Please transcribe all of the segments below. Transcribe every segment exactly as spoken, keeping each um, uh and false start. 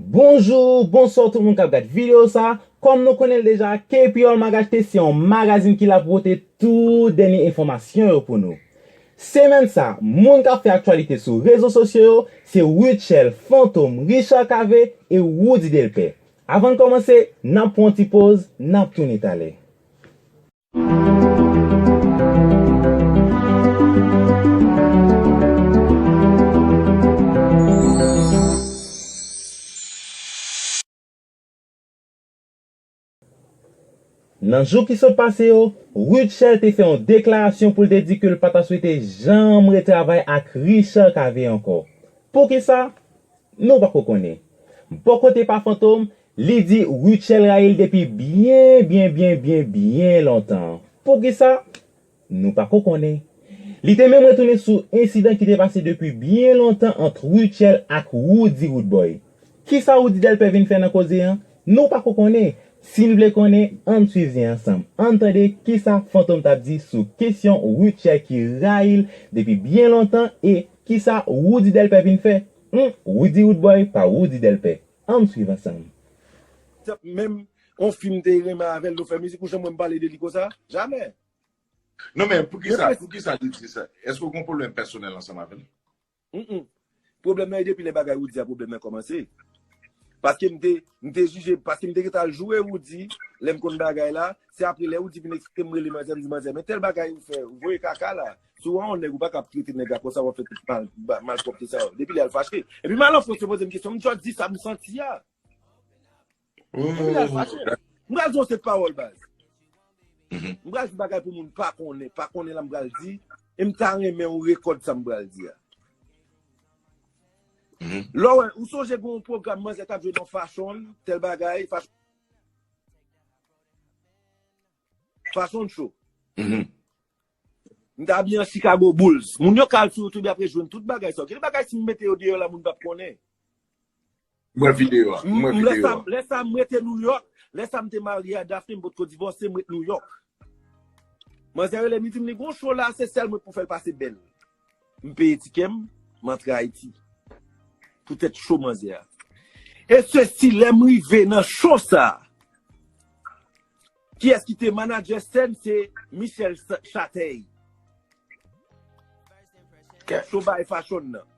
Bonjou, bonswa tout moun k ap gad videyo sa. Kòm nou konnen l deja, K P R Mag H T se yon magazin ki la pou pote tout dènye enfòmasyon yo pou nou. Semèn sa, moun k ap fè aktyalite sou rezo sosyo yo se Rutshelle, Fantom, Richard Cavé e Roody Delpè. Avan n kòmanse, n ap pran yon ti poz, n ap tounen talè. Nan jou ki sot pase yo, Rutshelle te fè yon deklarasyon pou l te di ke l pa ta swete janm retravay ak Richard Cavé ankò. Poukisa? Nou pako konnen. Bò kote pa Fantom, li di Rutshelle rayi l depi byen, byen, byen, byen, byen lontan. Poukisa? Nou pako konnen. Li te menm retounen sou ensidan ki te pase depi byen lontan ant Rutshelle ak Roody Roodboy. Kisa Roody Delpè vin fè nan koze an? Nou pako konnen. Si n vle konnen, ann swiv zen ansanm. Ann tande kisa Fantom t ap di sou kesyon Rutshelle ki rayi l depi byen lontan e kisa Roody Delpè vin fè. Hmm, Roody Roodboy pa Roody Delpè. Ann swiv ansanm. Menm yon fi m te renmen avè l, nou fè mizik, ou janm wè m pale de li konsa? Jamè. Non, men poukisa, poukisa li di sa? Èske w gen yon pwoblèm pèsonèl ansanm avè l? Mm-mm. Pwoblèm nan e depi lè bagay Roody a pwoblèm nan kòmanse. Paske m te, m te jije, paske m te gentan al joure Roody, lè m konn bagay la, se apre lè Roody vin eksplike m, m rele manzè, m di manzè, men tèl bagay ou fè, ou voye kaka la. Si w wè yon nèg, ou pa ka ap trete nèg la konsa, w ap fè tout mal, malpwòpte sa yo. Depi lè a l fache. Epi m al an fon, se poze m kesyon, m just di sa m santi a. Mwen pral fache. Mwen pral di yon sèt pawòl baz. Mwen pral di bagay pou moun pa konnen, pa konnen la mwen pral di. E m ta renmen ou rekòd sa mwen pral di a. Lè w wè, ou sonje gen yon pwogram manzè t ap jwe nan fashion, tèl bagay, fashion, fashion show. M t abiye an Chicago Bulls. Moun yo ka al sou YouTube y ap rejwenn tout bagay sa yo. Gen de bagay si m mete yo deyò la moun p ap konnen. M wè videyo a. M wè videyo a. Lè sa m rete New York, lè sa m te marye a Daphne, m potko divòse, m ret New York. Manzè rele m, li di m li gon show la, se sèl mwen pou fè l pase bèl. M peye tikè m, m antre Ayiti. Poutèt show manzè a. E sesi, lè m rive nan show sa, kiyès ki te manadjè sèn, se Michel Chatey. Show bay fashion nan.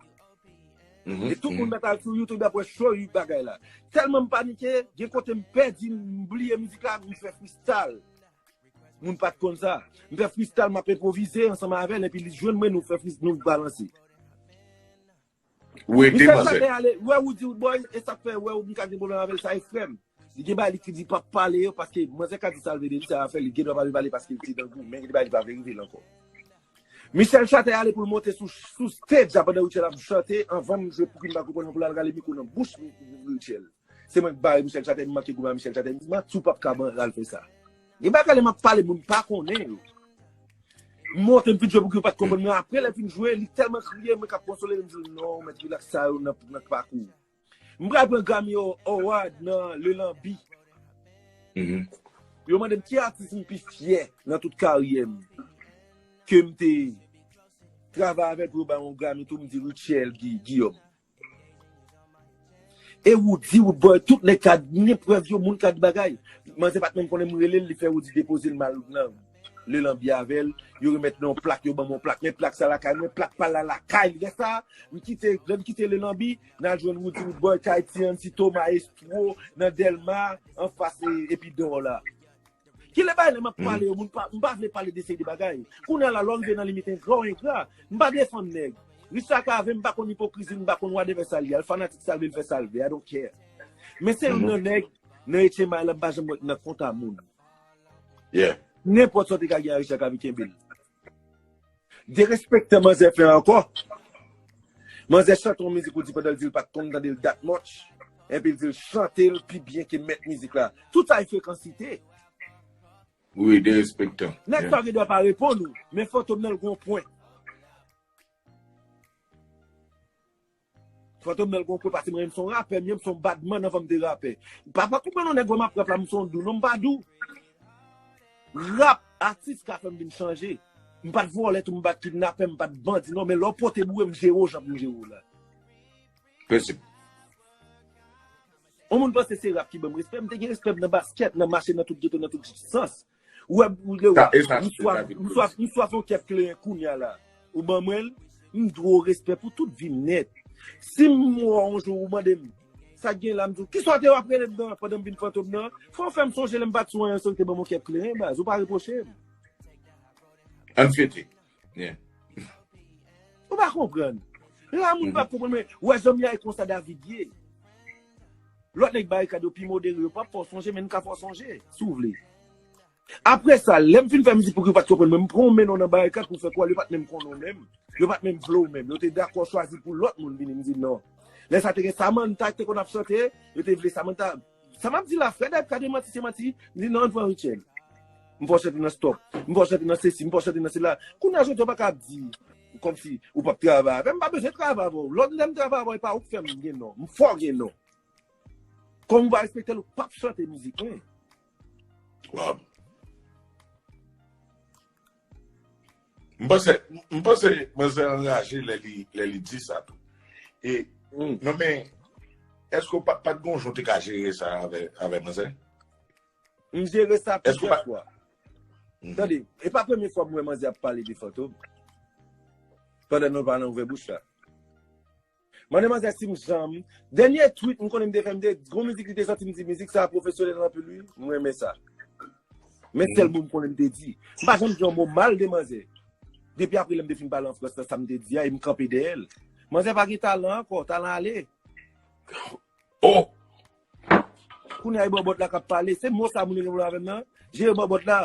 E tout moun mèt al sou YouTube ap wè show yu bagay la. Tèlman m panike, gen kote m pèdi, m bliye mizik la, m fè freestyle. Moun pa t konn sa. M fè freestyle, m ap enpwovize ansanm avè l, epi li jwenn mwen, nou fè freestyle, nou balanse. Ou ede Michel manzè. Chatey ale, wè Roody Roodboy, e sa k fè, wè ou m ka gen pwoblèm avè l, sa e frè m. Li gen bagay li ki di p ap pale yo, paske manzè ka di sa l vle de li, sa l ap fè, li gen dwa pa vle pale paske li te nan goumen, gen de bagay li pa vle rive l ankò. Michel Chatey ale pou l monte sou, sou stage la pandan Rutshelle ap chante, anvan m jwe Pouki m pa konprann pou l al rale mikwo nan bouch Rutshelle. Se mwen k bare Michel Chatey, m manke goumen a Michel Chatey, m di manti w p ap ka al fè sa. Gen bagay lè m ap pale moun pa konnen yo. M monte m fin jwe Pouki w pa t konprann, men apre lè m fin jwe, li tèlman kriye, mwen k ap konsole l, m di l non, mèt rilaks sa yo nan, nan pakou. M pral pran Grammy Award nan Lelanbi. Yo mande m ki atis m pi fyè nan tout karyè m ke m te travay avè l pou yo ba yon Grammy tou, m di Rutshelle Guillaume. E Roody, Roodboy, tout nèg ka gen prèv yo, moun ka di bagay. Manzè pa t menm konnen m rele l, li fè Roody depoze l, m al nan Lelanbi avè l, yo remèt mwen yon plak, yo ban mwen yon plak, men plak sa lakay mwen, plak pa la lakay li. Lè sa, m kite, lè m kite Lelanbi, n al jwenn Roody, Roodboy, Kayti, Ansito, Maestro, nan Dèlma, anfas e, epi dèyò la. Kilè bagay lè m ap pale yo, moun pa, m pa vle pale de seri de bagay. Kounye a la, lè w rive nan limit engra, w engra. M pa defann nèg. Richard Cavé, m pa konn ipokrizi, m pa konn whatever sa l ye. Al fanatik sa l vle, l fè sa l vle. I don't care. Men se youn nan nèg, nan H M I la, m pa janm wè nan kont a moun. Yeah. Nenpòt sa w te ka gen a Richard Cavé, kenbe l. Derespektan manzè fè ankò. Manzè chante yon mizik ou di pandan l di l pa t konn tande l that much. Epi l di l chante l pi byen ke mèt mizik la. Tout sa e frekansite. Wi, derespektan. Nèg sa gen dwa pa reponn ou, men Fantom nan l gon pwen. Fantom nan l gon pwen paske mwen menm se yon rapè, m ye, m se yon badman anvan m te rapè. Pa, pa konprann yon nèg wè m ap rap la, m se yon dou. Non, m pa dou. Rap, atis ka fè m vin chanje. M pa t vòlè tou, m pa t kidnapè, m pa t bandi non, men lè w pote boure, m jere w jan pou m jere w la. Prensip. Yon moun panse se rap ki ban m respè, m te gen respè m nan baskèt, nan mache, nan tout geto, nan tout sans. Ou wè, ou lè, ou, sa, e sa, m swaf, m swaf, m swaf yon kèk kleren kounye a la. Ou ban mwen l, m dwe w respè pou tout vi m nèt. Si m wè yon jou ou mande m, sa k gen la, m di w, kisa w te w ap rele m nan, pandan m vin fantom nan? Fò w fè m sonje lè m pa t sou anyen, sa w te ban m yon kèk kleren, baz, ou pa repwoche m. Ann fete. Yeah. Ou pa konprann. La, moun pa konprann, men, wè, janm ya e konsa David ye. Lòt nèg barikad yo pi modere, yo p ap fè w sonje, men n ka fè w sonje, si w vle. Apre sa, lè m fin fè mizik pou ki yo pa t konprann mwen, m pran yon men non nan barikad pou fè kwè yo pa t menm konnen w menm. Yo pa t menm vle w menm. Yo te dakò chwazi pou lòt moun vini, m di non. Lè sa te gen Samantha ki te konn ap chante, yo te vle Samantha. Sa m ap di la, frè Dayp ka demanti, se manti. M di non, ann pran Rutshelle. M fè w chante nan Stop. M fè w chante nan sesi, m fè w chante nan sela. Kounye a jodi a w pa ka ap di kòmsi ou p ap travay avè m. M pa bezwen travay avè w. Lòt lè m travay avè w, e pa ou k fè m gen non. M fè w gen non. Kòm ou pa respekte l, ou p ap chante mizik mwen. Wow. M panse, m panse manzè anraje lè li, lè li di sa tou. E, non, men, èske w pa, pa t gon jan w te ka jere sa avè, avè manzè? M jere sa plizyè fwa. Tande, e pa premye fwa m wè manzè ap pale de Fantom. Pandan nou pa nan ouvè bouch la. Mande manzè si m janm. Dènye tweet m konnen m te fè, m te, gon mizik li te sòti, m di mizik sa pwofesyonèl anpil wi. M renmen sa. Men sèl mo m konnen m te di. M pa janm di yon mo mal de manzè. Depi apre lè m te fin pale an Frans la, sa m te di a, e m kanpe dèyè l. Manzè pa gen talan ankò, talan ale. Oh! Kounye a e bòbòt la k ap pale. Se mo sa moun yo gen pwoblèm avè m nan. Jere bòbòt la.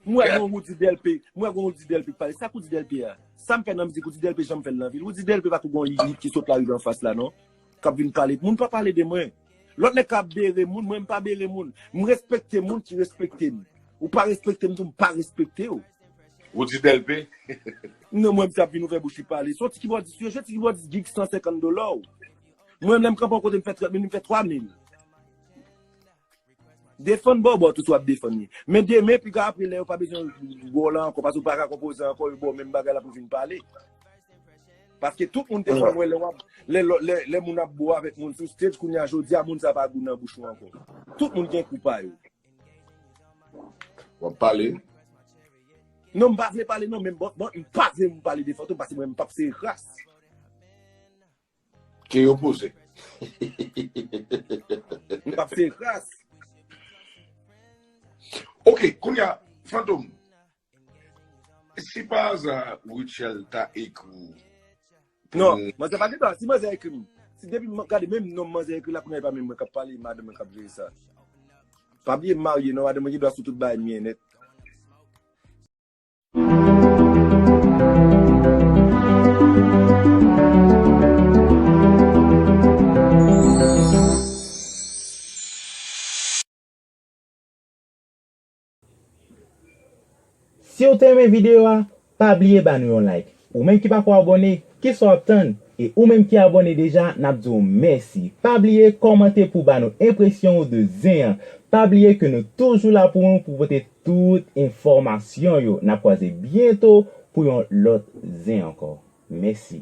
M wè gon Roody Delpé, m wè gon Roody Delpé k pale. Sa k Roody Delpé a? Sa m fè nan mizik Roody Delpé janm fè l nan vi l. Roody Delpé pa tou gon yiyit ki sot larive anfas la non. K ap vin pale. Moun pa pale de mwen. Lòt nèg ka bere moun, mwen m pa bere moun. M respekte moun ki respekte m. Ou pa respekte m tou, m pa respekte w. Roody Delpé? Non, mwen, misye ap vin ouvè bouch li pale. Se yon ti kibòdis, yo jwe ti kibòdis gig san senkant dola w. Mwen, lè m kanpe yon kote, m fè trant mil, m fè twa mil. Defann bòbòt ou si w ap defann li. Men demen, piga apre, lè yo pa bezwen wè w la ankò, paske w pa ka konpoze ankò, yo ba w menm bagay la pou vin pale. Paske tout moun te konn wè lè w ap, lè, lè, lè moun ap bo avèk moun sou stage, kounye a jodi a, moun sa pa gou nan bouch ou ankò. Tout moun gen kou pa yo. W ap pale? Non, m pa vle pale non, men bon, bon, m pa vle moun pale de Fantom, paske mwen, m p ap sere kras. Ke yo poze. M p ap sere kras. Ok, kounye a, Fantom, si pa aza Rutshelle ta ekri w. Non, manzè pa gen dwa. Si manzè ekri m, si depi m gade menm non manzè ekri la, kounye a e pa menm mwen k ap pale, madanm mwen k ap jere sa. Pa bliye m marye non, madanm mwen gen dwa sou tout bagay m ye nèt. Si w te renmen videyo a, pa bliye ba nou yon like. Ou menm ki pako abòne, kisa w ap tann? E ou menm ki abòne deja, n ap di w mèsi. Pa bliye kòmante pou ba nou enpresyon w de zen an. Pa bliye ke nou toujou la pou ou, pou pote tout enfòmasyon yo. N ap kwaze byento pou yon lòt zen ankò. Mèsi.